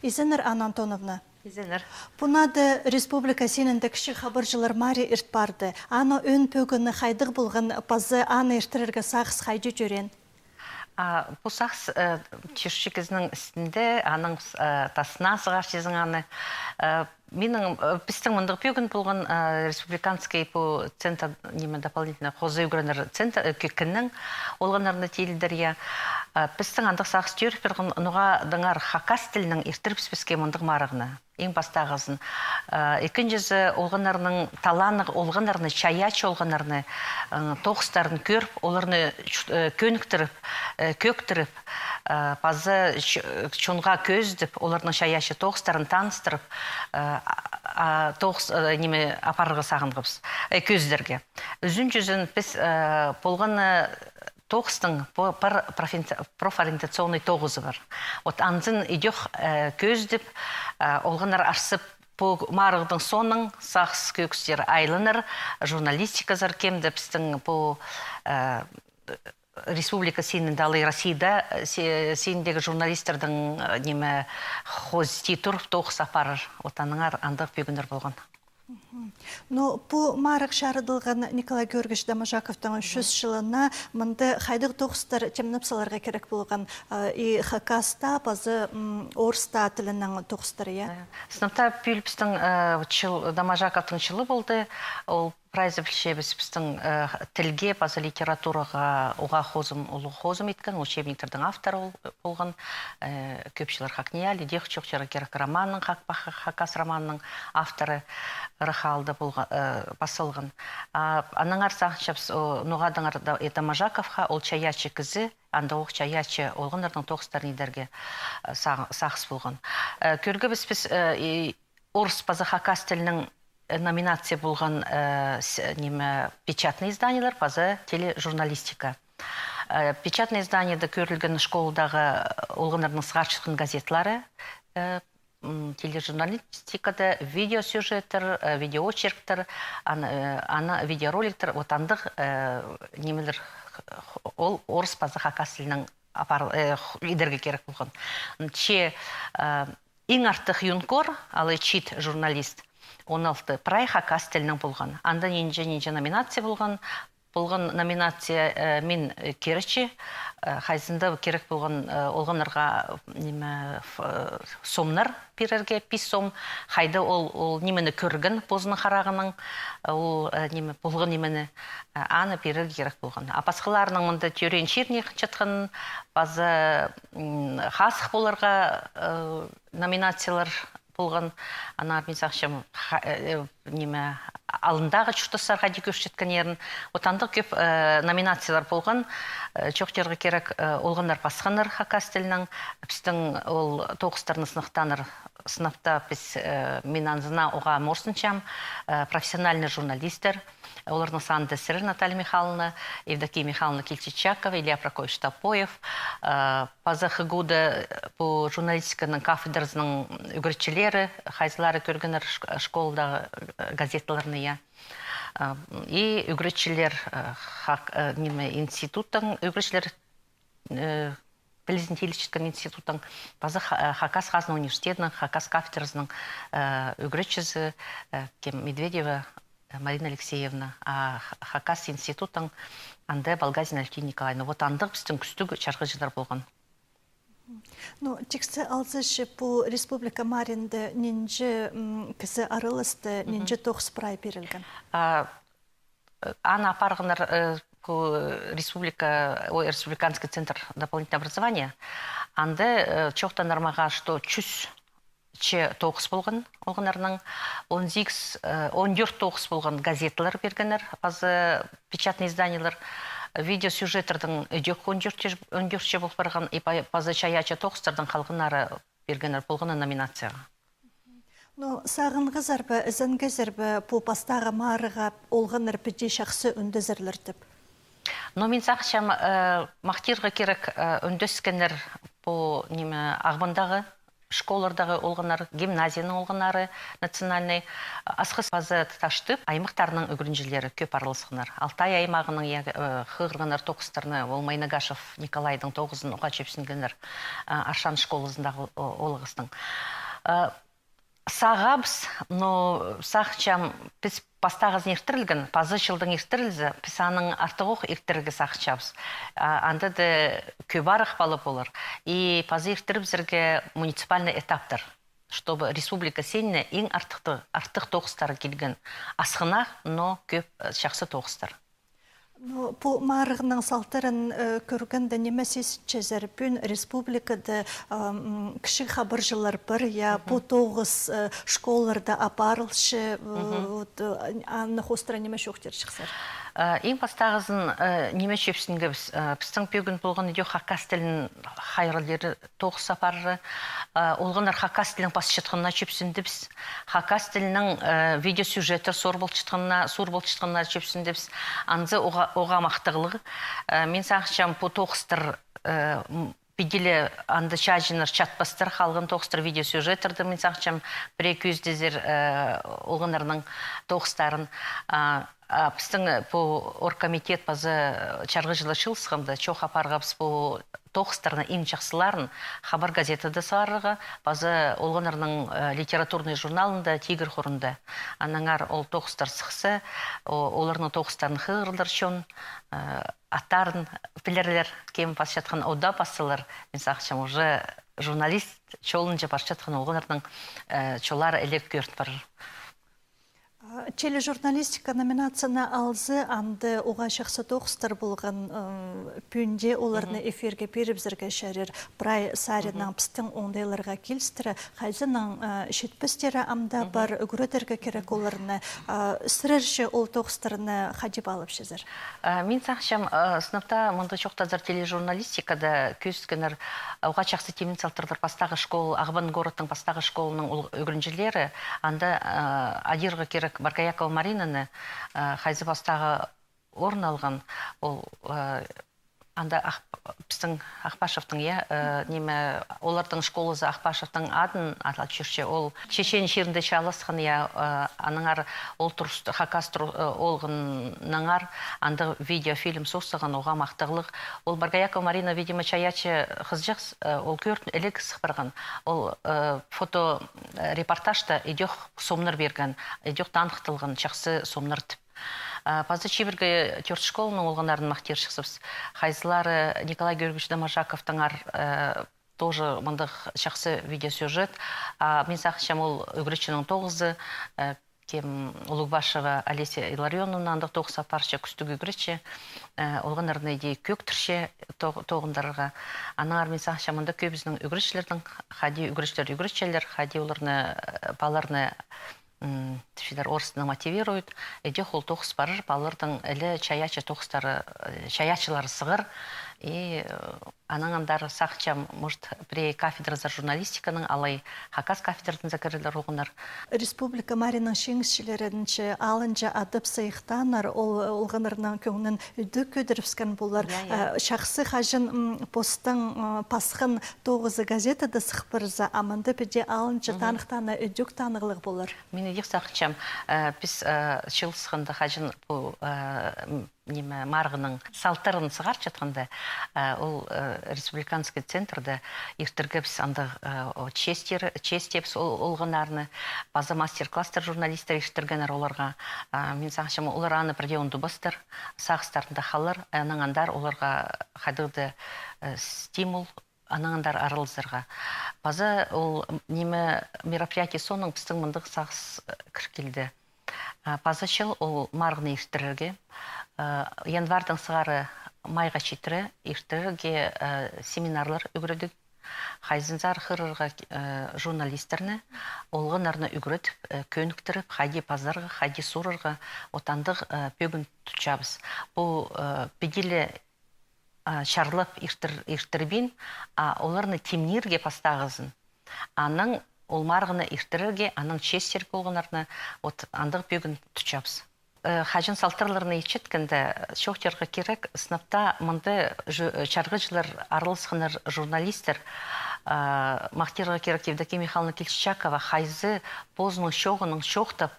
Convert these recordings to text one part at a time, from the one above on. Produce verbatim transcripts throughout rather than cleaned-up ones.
Изеннер, Анна Антоновна. Изеннер. Пу наада республика синінде кічіг хабарҷылар марии ирт парды. Аның ӧӧн пӧгіні хайдағ полған, паза аны иртірерге сағыс хайди тӧреен? А, пу сағыс, э, чӧрче кізінің істінде, аның, э, тасына сығарчазың аны. Э, минің, э, пістің мындағ пӧгін полған, э, республиканский пу центр, ниме, дополнительно хоза ӱгренер центр, э, кӧ-, кіннің олғаннарны тилідер, я. Э, пістің андағ сағыс тӧріп пирген, ноға даңар хакас тілінең иртірібіс піске мындағ марығны. Иң пастағызын. Э, ікінҷізі, олғаннарның таланнығ, олғаннарны, чайаачы олғаннарны, э, тоғыстарын кӧріп, оларны чу-, э, кӧніктіріп, э, кӧктіріп, э, паза ч-, чонға кӧзідіп, оларның чайаачы тоғыстарын таныстырып, э, а, а, тоғыс, э, ниме, апарарға сағынғабыс, э, кӧзідерге. Ӱзінҷізін піс, э, полғаны тоғыстың по-, пар-, профин-, профориентационный тоғызы пар. Вот анзын идӧк, э, кӧзідіп, э, олғаннар арсып, пу марығның соонаң сағыс кӧгістер айланар, журналистиказар кем дее пістің пу, э, республика синінде алай Россияда, э, си-, синіндегі журналистернің, э, ниме, хозти тур тоғыс апарар. Вот аннаңар андағ пӧгіннер полған. Ну, пу марығ чарыдылған Николай Георгиевич Доможаковтың чӱс чылына. Мында хайдағ тоғыстар тимнеп саларға кирек полған, э, и хакас таа, паза, м, орыс таа тілінең тоғыстар, я? Э, сынап таа пӱӱл пістің, э, чыл, Доможаковтың чылы полды. Ол прайзы пілчебіс, пістің, э, тілге, паза литератураға уғаа хозым, улуғ хозым иткен, учебниктернің авторы ол, полған, э, кӧп чыллар ХакНИИЯЛИ, идӧк чоохтирға кирек, романның, хак-, хакас романның авторы ырах аалда полға-, э, пас салған. А, аннаңар сағынчабыс, о, ноға даңар да, э, Доможаковха, ол чайаачы кізі, андағ ох чайаачы олғаннарның тоғыстарын идерге, э, сағ-, сағыс полған. Э, кӧргебіс піс, э, и орыс паза хакас тілінең, э, номинация полған, э, с-, ниме, печатный изданиелер паза тележурналистика. Э, печатный изданиеде кӧрілген школдағы, э, олғаннарның сығарчатхан газетлары, э, м, тележурналистикада видеосюжеттер, э, видеоочерктер, ан-, э, аны видеороликтер, вот андағ, э, нимелер, х-, ол орыс паза хакас тілінең апар-, э, х-, идерге кирек полған. Че, э, иң артых юнкор, алай чиит журналист, он алты, прай хакас тілінең полған. Анда нинҷе, нинҷе номинация полған, полған номинация, э, мин, э, киречі, э, хайзында кирек полған, э, олғаннарға, ниме, ф-, э, сомнар пирерге, пис сом, хайда ол, ол нимені кӧрген позының харағынаң, э, ол, э, ниме, полған нимені, э, аны пирерге кирек полған. А пасхаларының мында тӧреен чиріне чатхан, паза, м, хазых поларға, э, номинациялар полған, аннаңар мин сағынчам, ха-, э, э, ниме, алындағы чуртастар хайди кӧрчеткеннерін. Вот андағ кӧп, э, номинациялар полған, э, чоохтирға кирек, э, олғаннар пасханнар хакас тілінең, пістің ол тоғыстарны сынахтааннар, сынап таа піс, э, мин анзына уғаа морсынчам, э, профессиональный журналистер, оларның санында сірер, Наталья Михайловна, Евдокия Михайловна Кильчичакова, Илья Прокопьевич Топоев, э, паза ХГУ-да, э, пу журналистиканың кафедразының ӱгретчілері, хайзылары кӧргеннер шк-, школадағы, э, газеталарны, я. Э, и ӱгретчілер, э, хак-, э, ниме, институттың ӱгретчілер, э, пілізін тилічеткен институттың, паза Ха-, э, Хакас хазна университетінің, хакас кафедразының, э, ӱгретчізі, э, кем, Медведева, э, Марина Алексеевна, а Х-, Хакас институттың анда Балгазина Алевтина Николаевна. Вот андағ пістің кӱстіг чарғыҷылар полған. Ну, тиксі алза че, пу республика марығында нинҷе, м, кізі араласты, нинҷе тоғыс прай пирілген? А, э, аны апарғаннар, э, пу, э, республика, ой, республиканский центр дополнительного образования. Анда, э, чоохтанар мағаа, что чӱс че тоғыс полған олғаннарның, он сигіс, э, он тӧрт тоғыс полған газеталар пиргеннер, паза печатный изданиелер, видеосюжеттернің идӧк он тӧрт че, он тӧрт че пол парған, и па-, паза чайаачы тоғыстарның халғаннары пиргеннер полған номинацияға. Ну, сағынғазар ба, ізенгезер бе, пу пастағы марығға олғаннар піди чахсы ӱндезерлер тіп? Но мин сағынчам, э, махтирға кирек, э, ӱндескеннер пу, ниме, Ағбандағы школалардағы олғаннар, гимназияның олғаннары национальный, Асхыс паза Таштып аймахтарының ӱгренҷілері кӧп араласханнар. Алтай аймағының, я, э, хығырғаннар тоғыстарны, ол Майнагашев Николайдың тоғызын уғаа чӧпсінгеннер, э, Аршан школазындағы о-, олғыстың. Э, сағабыс, но сағынчам, піс пастағызын иртірілген, паза чылдаң иртірілзе, піс аның артығох иртірерге сағынчабыс. А, анда даа кӧп арах пала полар. И паза иртірібізерге муниципальный этаптар, чтобы республика синіне иң артыхты-, артых тоғыстары килген. Асхынах, но кӧп, э, чахсы тоғыстар. Ну, пу марығның салтарын, э, кӧргенде, ниме сизінчезер? Пӱӱн республикада, ам, кічіг хабарҷылар пар, я, пу тоғыс, э, школаларда апарылча, э, вот, э, аны хоостыра ниме чоохтирҷыхсар? Э, иң пастағызын, э, ниме чӧпсінгебіс, э, пістің пӧгін полған идӧк хакас тілін хайраллирға тоғыс апарарға. Э, олғаннар хакас тілін пасчатханына чӧпсіндібіс. Хакас тілінің, э, видеосюжеттер сур полчатханына, сур полчатханына чӧпсіндібіс. Анзы оға, оға махтағлығ. Э, мин сағынчам, пу тоғыстар, э, м, піди ле анда чааҷыннар чатпастар, халған тоғыстар видеосюжеттерді, мин сағынчам, пірее кӧзідерзер, э, олғаннарның тоғыстарын. А, А, пістің, э, пу оргкомитет паза, э, чарғыҷылар чыылысханда, чоох апарғабыс пу тоғыстарның иң чахсыларын «Хабар» газетада сығарарға, паза олғаннарның, э, литературный журналында, «Тигір» хорында. Аннаңар ол тоғыстар сыхса, о-, оларның тоғыстарын хығырарлар чон, э, аттарын пілерлер, кем пасчатхан, ода пассалар, мин сағынчам, уже журналист чолынҷа парчатхан олғаннарның, э, чоллары іліг кӧрін парар. А, тележурналистика номинацияны алза, анда уғаа чахсы тоғыстар полған, ы, пӱӱнде оларны эфирге пирібізерге чарир. Прай саринаң пістің оңдайларға килістіре, хайзының, ы, читпестері амда пар, ӱгредерге кирек оларны. А, сірерҷе ол тоғыстарны хайди паалапчазар? А, мин сағынчам, а, сынап таа мында чоохтазар, тележурналистикада кӧзіткеннер, а, уғаа чахсы тимнен салтырлар пастағы школ, Ағбан городтың пастағы школының ол ӱгренҷілері, анда, а, адирға кирек Боргоякова Маринаны, а, хайзы пастағы орын алған, ол, а, анда Ах-, пістің Ахпашевтің, я, э, ниме, олардың школазы Ахпашевтің адын атап чӧрче. Ол Чечен чирінде чааласхан, я, э, аннаңар ол турыс-, хакас туры-, э, олғаннаңар андағ видеофильм сох салған, оға махтағлығ. Ол Боргоякова Марина, видимо, чайаачы хызыҷах, э, ол кӧрін іліг сых парған. Ол, э, фото, э, репортажта идӧк сомнар пирген, идӧк таныхталған, чахсы сомнар тіп. А, паза чибіргі тӧрт школаның олғаннарын махтирҷыхсыбыс. Хайзылары Николай Георгиевич Доможаковтаңар, э, тоже мындағ чахсы видеосюжет. А, мин сағынчам, ол ӱгретчінің тоғызы, э, кем, Улугбашева Олеся Илларионовна андағ тоғыс апарча, кӱстіг ӱгретчі, э, олғаннарны иди кӧктірче тоғ-, тоғындарарға. Аннаңар мин сағынчам, мында кӧбізінің ӱгретчілердің, хайди ӱгретчілер ӱгретчелер, хайди оларны, э, палаларны м, тіпчелер, орыстың мотивирует, идӧк ол тоғыс парар, палалардың іле чайаачы тоғыстары, э, чайаачылары сығар, и, э, анаң андар сағынчам, может, пірее кафедразар журналистиканың, алай хакас кафедразынзар кірерлер олғаннар. Республика маринның чиңісчілерінҷе алынҷа адап сыйыхтааннар, ол, олғаннарның кӧңнін ӱдӧк кӧдірібіскен полар. Я, я. Э, чахсы хаҷан, м, постың, э, пасхан тоғызы газетада сых парза, а мында піди алынҷа таныхтааны ӱдӧк танығлығ полар. Мин идӧк сағынчам, э, піс, э, чыылысханда хаҷан пу, э, м, ниме, марығның салтарын сығарчатханда, э, ол, э, республиканский центрда иртіргебіс андағ, э, о, честер, честебіс ол, олғаннарны, паза мастер-класстар журналистер иртіргеннер оларға. Э, мин сағынчам, олар аны пірдее ундубастар, сағыстарында халар, анаң андар оларға хайдағ-да, э, стимул, анаң андар араласарға. Паза ол, м, ниме, мероприятие соонаң пістің мындағ сағыс, э, кір килді. А, паза чыл ол марығны иртірерге, э, январьдаң сығара майға читіре иртірерге, э, семинарлар ӱгредіг. Хайзынзар хығырарға, э, журналистерні, олғаннарны ӱгредіп, э, кӧніктіріп, хайди пазарға, хайди сурарға, вот андағ, э, пӧгін тутчабыс. Пу, э, піди ле а, чарлап иртір-, иртірбин, а, оларны тимнирге пастағызын. Анаң ол марығны иртірерге, анаң честер полғаннарны, вот, андағ пӧгін тутчабыс. Э, хаҷан салтарларны итчеткенде, чоохтирға кирек, сынап таа мында жу-, чарғыҷылар араласханнар, журналистер, а, махтирға кирек Евдокия Михайловна Кильчичакова, хайзы позының чооғынаң чоохтап,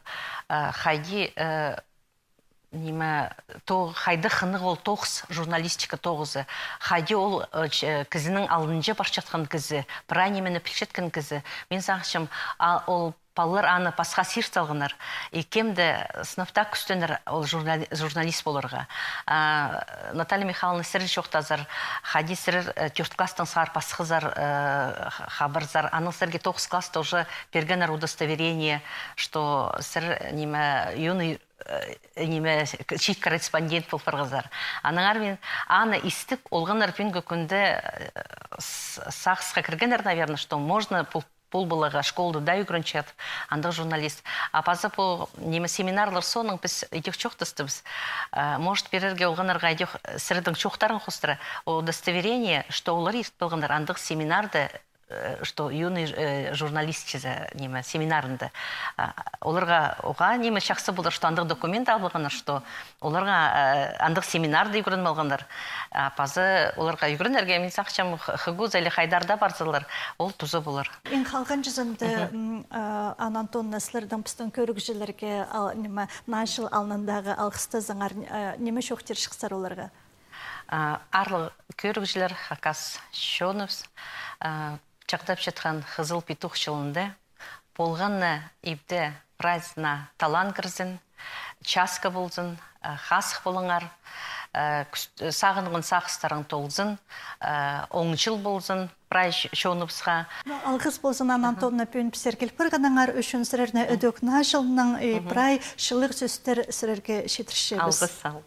а, хайди, э, ниме, то хайдағ хынығ ол тоғыс, журналистика тоғызы. Хайди ол, э, ч-, э, кізінің алнынҷа парчатхан кізі, прай нимені пілчеткен кізі. Мин сағынчам, а, ол палалар аны пасха сир салғаннар. И кем де сынап таа кӱстенер ол журнали-, журналист поларға. А, Наталья Михайловна, сірер чоохтазар, хайди сірер, э, тӧрт класстаң сығара пасхазар, э, х-, хабарзар. Анаң сірерге тоғыс класста уже пиргеннер удостоверение, что сірер, ниме, юный, э, ниме, к-, чиит корреспондент пол парғазар. Аннаңар мин аны истіп, олғаннар пӱӱнгі кӱнде, э, с-, сағысха кіргеннер, наверное, что можно пол поларға, школада даа ӱгренчет андағ журналист. А паза пу, ниме, семинарлар соонаң піс идӧк чоохтастыбыс. Э, может, пирерге олғаннарға идӧк, э, сірернің чоохтарың хоостыра, удостоверение, что олар иртіп алғаннар андағ семинарды, э, что юный, э, журналист чізе, ниме, семинарында. А, оларға оға, ниме, чахсы полар, что андағ документ алып алғаннар, что оларға, э, андағ семинарда ӱгреніп алғаннар. А паза оларға ӱгренерге, мин сағынчам, Х-, ХГУ-за или хайдар даа парзалар, ол туза полар. Иң халған чазында, м, а, Анна Антоновна, сірернің пістің кӧрігҷілерге, ал, ниме, Наа чыл алнындағы алғыстазыңар, а, ниме чоохтирҷыхсар оларға? А, аарлығ кӧрігҷілер, хакас чоныбыс, а, чахтап чатхан Хызыл петух чылында полған на ибде прайзына талаан кірзін, часка ползын, а, хазых полыңар, а, кӱс-, сағынған сағыстарың толзын, а, оңчыл ползын прай ч-, чоныбысха. Ну, алғыс ползын, Анна Антоновна, пӱӱн пістерге киліп парғаныңар ӱчӱн. Сірерні ідӧк Наа чылнаң, и прай чылығ сӧстер сірерге читірчебіс. Алғыс, ал.